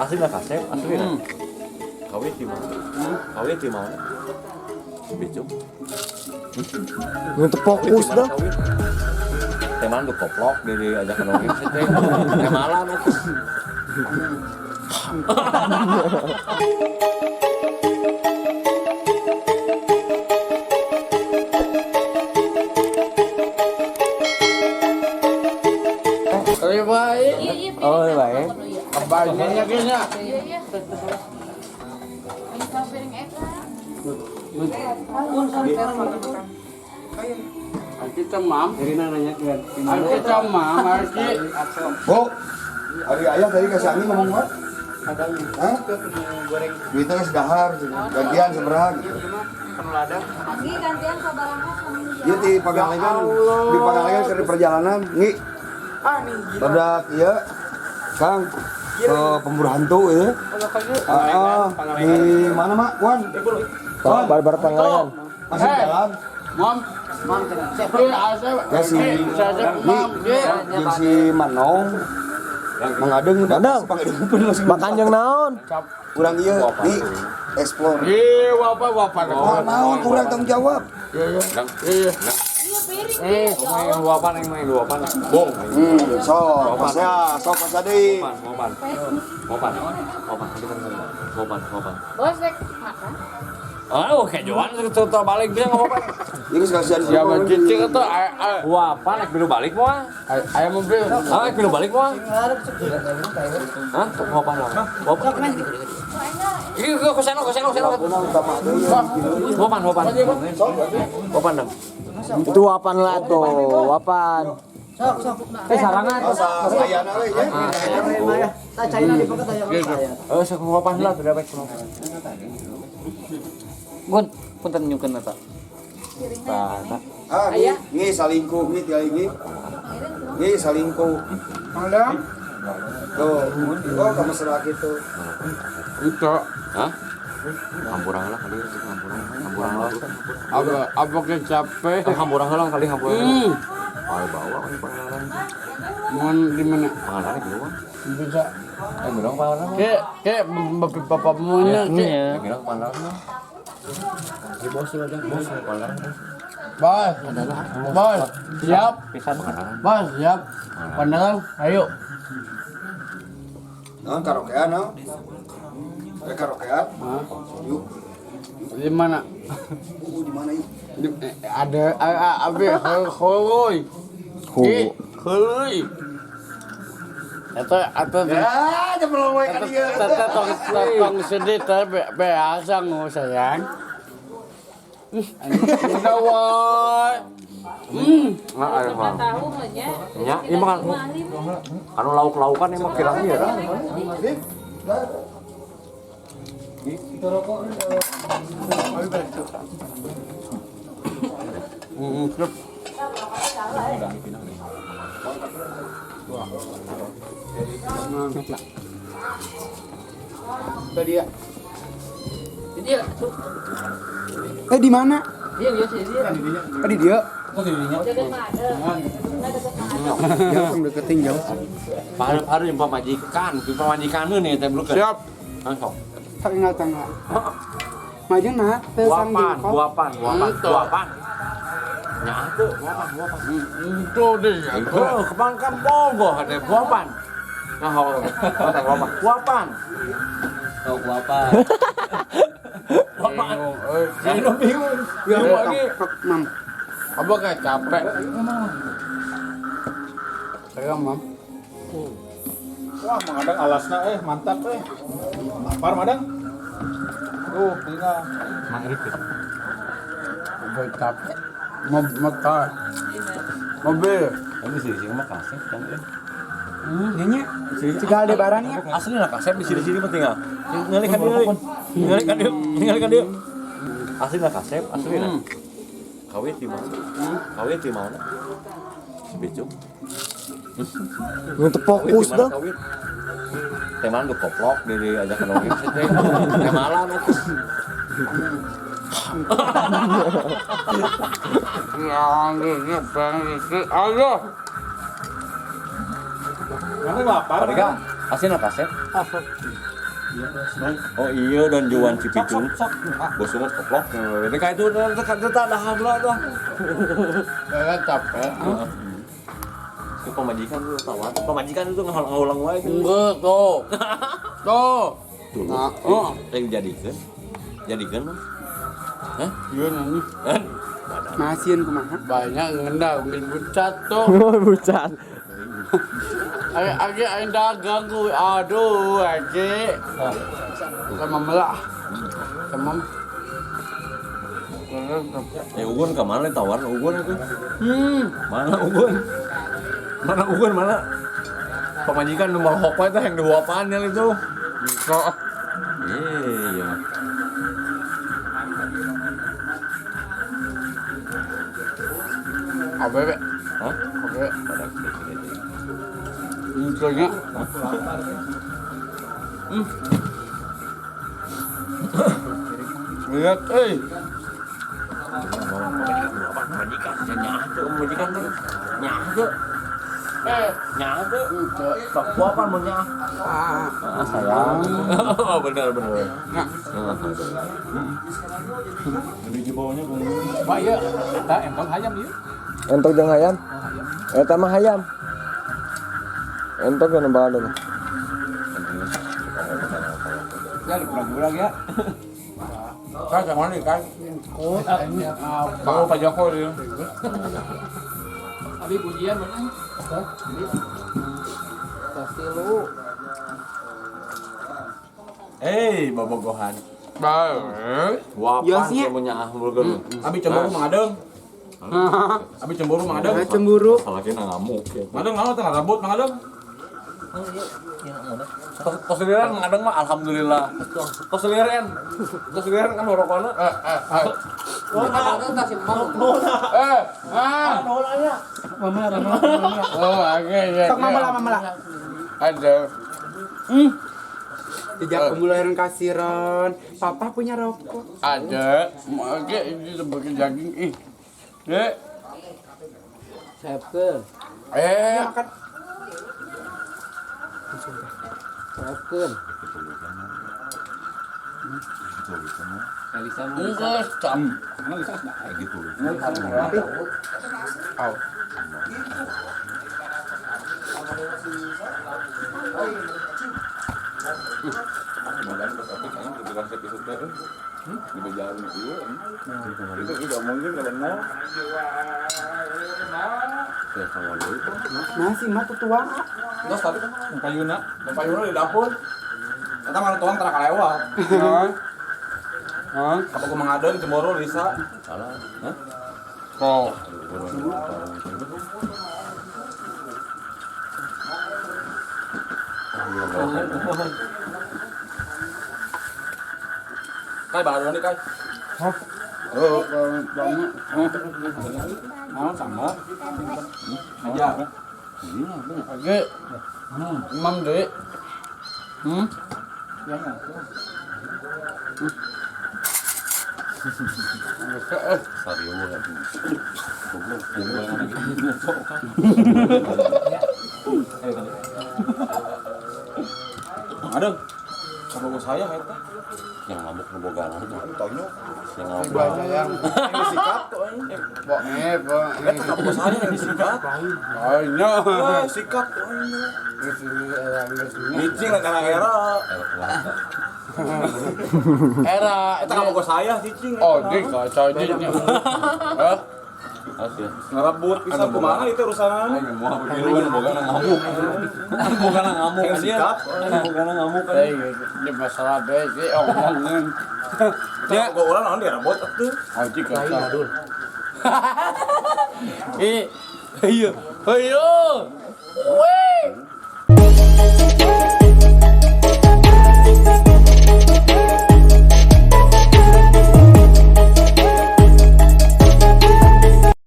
Asli lah kasep, asli lah. Kawin di mana? Kawin di mana? Becuk. Untuk fokus dah. Teman tuh koplok dari ajak nongkrong sih teh. Temalan atuh. Lebih baik. Iya, iya. Oh, lebih baik. Kebagiannya kayaknya. Iya, iya. Ini sama piring Eka. Kita mam. Kita mam. Bu, hari ayah tadi kasih angin ngomong apa? Hah? Duitnya kasih dahar, gantian seberapa gitu. Lagi gantian sabaraha sama Dia di Pangalengan, di Pangalengan ke perjalanan, ngi. Badak, iya. Kang, ke pemburu hantu itu. Ah, di mana Mak? Wan? Oh, barbar Pangalengan. Masih di jalan. Mam. Ya si, ngi, jeung si Manong. Mangadeng udah Manong. Makan yang naon? Urang ieu di explore. Iya, apa apa. Oh, naon urang tanggung jawab. Iya, iya. Iya, piring. Iya, Main luapan, main luapan. Bong. Sok, pasnya, sok pas deui. Ngopan, ngopan. Ngopan, ngopan. Ngopan, ngopan. Bos rek makan. Ah, oke, Johan tetep balik dia ngopan. Ini kasihan Siapa cicing itu? Wapan, rek bilu balik moal. Ayam mobil. Ah, rek bilu balik moal. Hah? Ngopan lah. Ngopan. Ini ke seno, ke seno, seno. Ngopan, ngopan. Ngopan dong. Itu wapan lah tuh, wapan. Eh sarangan. Sayana we nya. Eh, sok ngopan lah, sudah baik. Gun, punten nyungkeun eta. Ah, ngi salingkuh ngi tiai ngi. Ngi salingkuh. Ada? Tuh, oh kamu serak itu. Itu. Hah? Hampurang lah kali, hampurang, hampurang lah. Apa apa capek? Hampurang lah kali, hampurang. Ayo bawa kali pangalan. Mohon di mana? Pangalan keluar. Bisa. Eh, bilang pangalan. Ke ke bapak bapakmu nya ke. Bilang pangalan. Di bos aja, bos pangalan. Bos. Bos, siap. Bos, siap. Pandangan, ayo. Naon karaokean naon? Eh karaokean? Yuk. Di mana? Di mana yuk? Ada abi holoy. Holoy. Atau Ya, jangan we ka dieu. Tong sedih tapi biasa ngu sayang. Udah woy. Nah, Tahu nya. Ya, ini makan. Anu lauk-laukan emang kirang ya kan. Eh di mana? Oh, di dia. Deket mana? Jauh deketin jauh. Paru-paru yang pamajikan, pamajikan nih teh beluk. Siap. Langsung. Tak ingat tangga. Maju nah, Wapan, wapan, wapan, wapan. Ya tuh, wapan, wapan. Itu deh. Oh, kepangkan bogoh ada wapan. Nah, oh, wapan, wapan. Oh, wapan. Wapan. Saya bingung. Ya lagi. Mam. Apa kayak capek? Saya mam. Wah, Mang Adang alasna mantap Lapar Madang. Tuh, tinggal. Udah capek. Mau motor. Mobil. Tapi sini-sini mah kasep kan. Nyanyi. Tiga Aldebaran ya. Asli lah kasep di sini-sini mah tinggal. Ngalikan dia. Ngalikan dia. Ngalikan dia. Asli lah kasep, asli lah. Kawin di mana? Kawin di mana? Si Becuk. Untuk fokus dong. Teman tuh koplok dari ajak nongkrong sih. Teh malam itu. Aduh. Mana lapar? Mereka asin apa sih? Oh iya dan Juan Cipicung. Bos banget koplok. Mereka itu tekan dah lah tuh. Saya capek. Itu pemajikan tuh tawar. Pemajikan itu ngulang wae. Enggak tuh. Tuh. Nah, oh, yang jadikeun. Jadikeun mah. Hah? Iya nani. Masieun kumaha? Banyak ngendah mungkin bucat tuh. Bucat. Age aing dagang ku aduh age. Sama melah. Sama. Ugun ke mana tawar Ugun itu? Mana Ugun? Mana Ugun mana? Pemajikan nu malhok wae teh yang dihuapan itu. Kok. Iya. Abe. Hah? Abe. Intinya. Lihat, eh. Pemajikan, pemajikan tuh, nyaah tuh, nyaah tuh, sok apa mau nyaah? Ah, sayang. Oh, benar benar. Lebih di bawahnya bung. Pak iya, eta entong hayam ieu. Entong jeung hayam. Eta mah hayam. Entong kan balung. Ya, kurang-kurang ya. Kan sama nih kan. Oh, Pak Joko dia. Abi pujian mana? Pasti lu. Eh, bobogohan. Baik. Wapan punya hamburger. Abi cemburu Mang Adeng. Abi cemburu Mang Adeng. Cemburu. Salahnya ngamuk. Mang Adeng naon teh ngarabut Mang Adeng. Tos liran Mang Adeng mah alhamdulillah. Tos liran. Tos liran kan rokokna. Oh, oke ya. Sok mama lah, mama lah. Ada. Sejak pemulahiran kasiron, papa punya rokok. Ada. Oke, ini sebagai daging ih. Dek. Siapkeun. Makan. Siapkeun. Elisa mah Enggak, stop. Au. Masih mah tuh tua. Terus tadi payuna, payuna di dapur. Eta mah tuang tara kalewat. Hah? Apa gua Mang Adeng cemburu Lisa? Salah. Hah? Kok. Kai baru nih Kai. Hah? Oh, banget. Mau sama. Aja. Oke. Imam dek. Adeng. Sama gua saya eta. Yang mabuk nu boga Tonyo. Yang mabuk. Banyak yang Disikat tuh anjing. Boe, Eta ka boga saya yang disikat. Banyak. Eh, sikat tuh anjing. Micing lah karena era. Era. Eta ka boga saya cicing. Oh, di kacau ini. Hah? Ngerebut bisa kumaha itu urusan. Aing moal begitu boga ngamuk. Boga ngamuk Yang sikat. Boga ngamuk kan. Ini masalah deh, sih omongin. Ya, gua ulang naon direbut atuh. Oh, di kacau. Ih, ayo, ayo. Weh.